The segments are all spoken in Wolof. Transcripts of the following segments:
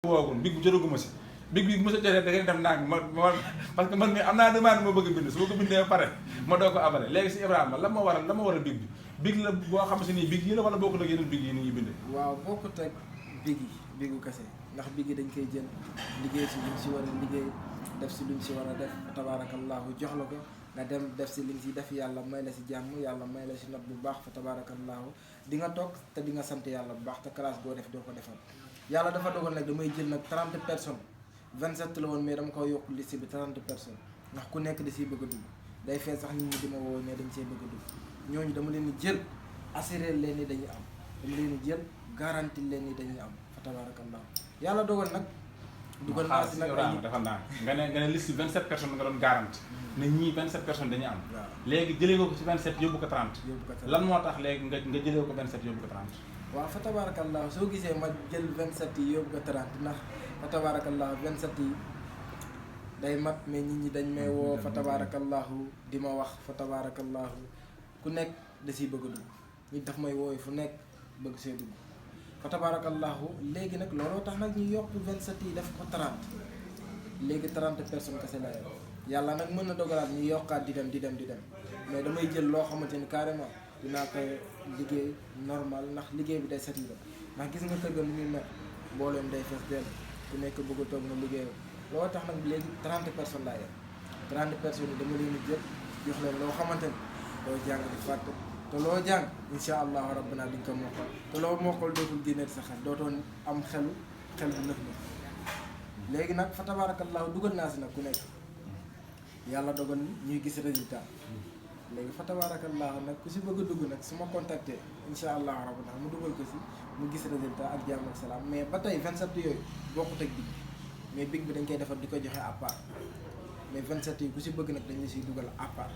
woogul big bu jotaguma si big bi mos a jotee da ngay dem naag ma parce que man mi am naa demande ma bëgg a bind su ma ko bindee ba pare ma doo ko abale léegi si Ibrahima la ma waral big la boo xam si nii big yi la wala bokkut ak yeneen big yi ni ñuy bindee. waaw bokkut ak bigu kese ndax big yi dañ koy jël liggéey si luñ si war a liggéey def si luñ si war a def tabaarakallaahu jox la ko nga dem def si liñ si def yàlla may la si jàmm yàlla may la si note bu baax fa tabaarakallaahu di nga toog te di nga sant yàlla bu baax te classe boo def doo ko defal yàlla dafa dogal nag damay jël nag 30 personnes 27 la woon mais dama ko yokk liste bi 30 personnes ndax ku nekk da siy bëgg a dugg day fee sax nit ñi di ma woo ne dañ see bëgg a dugg ñooñu dama leen di jël assuré leen ni dañuy am dama leen di jël garantie leen ni dañuy am fa tabarakallah yàlla dogal nag dugal naa si nag ay dafa naan nga ne liste 27 personnes nga doon garantie ne ñii 27 personnes dañuy am léegi jëlee nga ko si 27 yóbbu ko 30 lan moo tax léegi nga jëlee ko 27 yóbbu ko 30 waaw fa tabarakallah soo gisee ma jël 27 yi yóbbu ko 30 ndax fa tabarakallah 27 yi day mat mais nit ñi dañ may woo fa tabarakallahu di ma wax fa tabarakallahu ku nekk da siy bëgg a dugg nit daf may wooyu fu nekk bëgg see dugg fa tabarakallahu léegi nag looloo tax nag ñu yokk 27 yi def ko 30 léegi 30 personnes kese la yor yàlla nag mën na dogalaat ñu yokkaat di dem mais damay jël loo xamante ni carrément dinaa koy liggéey normal ndax liggéey bi day saturé ndax gis nga kër ga nu muy mel mbooleem day fees dell ku nekk bëgg a toog na liggéeyam loolu tax nag léegi 30 personnes laa yor 30 personnes yi dama leen di jël jox leen loo xamante ni doo jàng di fàtte te loo jàng insha allahu rabbina di nga ko mokkal te loo mokkal dootul génne sa xel dootoo am xel bu nëf na léegi nag fa tabarakallahu dugal naa si nag ku nekk yàlla dogal ni ñuy gis résultat léegi fa tabarakallahu nag ku si bëgg a dugg nag su ma contacté insha allahu rabbina mu dugal ko si mu gis résultat ak jàmm ak salaam mais ba tey 27 yooyu bokkut ak big mais big bi dañ koy defar di ko joxe à part mais 27 yi ku si bëgg nag dañu siy dugal à part.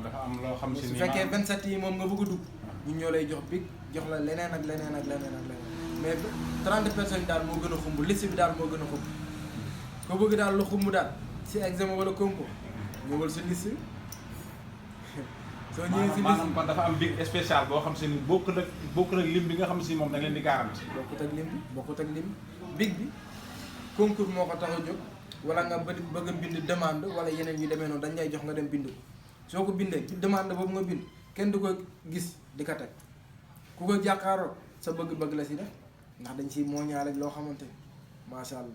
dafa am loo xam si su fekkee 27 yi moom nga bëgg a dugg ñun ñoo lay jox big jox la leneen ak leneen ak leneen ak leneen mais 30 personnes daal moo gën a xumb liste bi daal moo gën a xumb ko bëgg daal lu xumb daal si examen wala concours ñëwal si liste soo ñëwee si liste maanaam kon dafa am big spécial boo xam si ni bokkul ak lim bi nga xam si moom da ngeen di garanti. bokkut ak lim big bi concours moo ko tax a jóg wala nga bëgg a bind demande wala yeneen yu demee noonu dañ lay jox nga dem bind ko soo ko bindee ci demande boobu nga bind kenn du ko gis di ko teg ku ko jàkkaaroo sa bëgg-bëgg la si def ndax dañ si mooñaale loo xamante ni macha allah.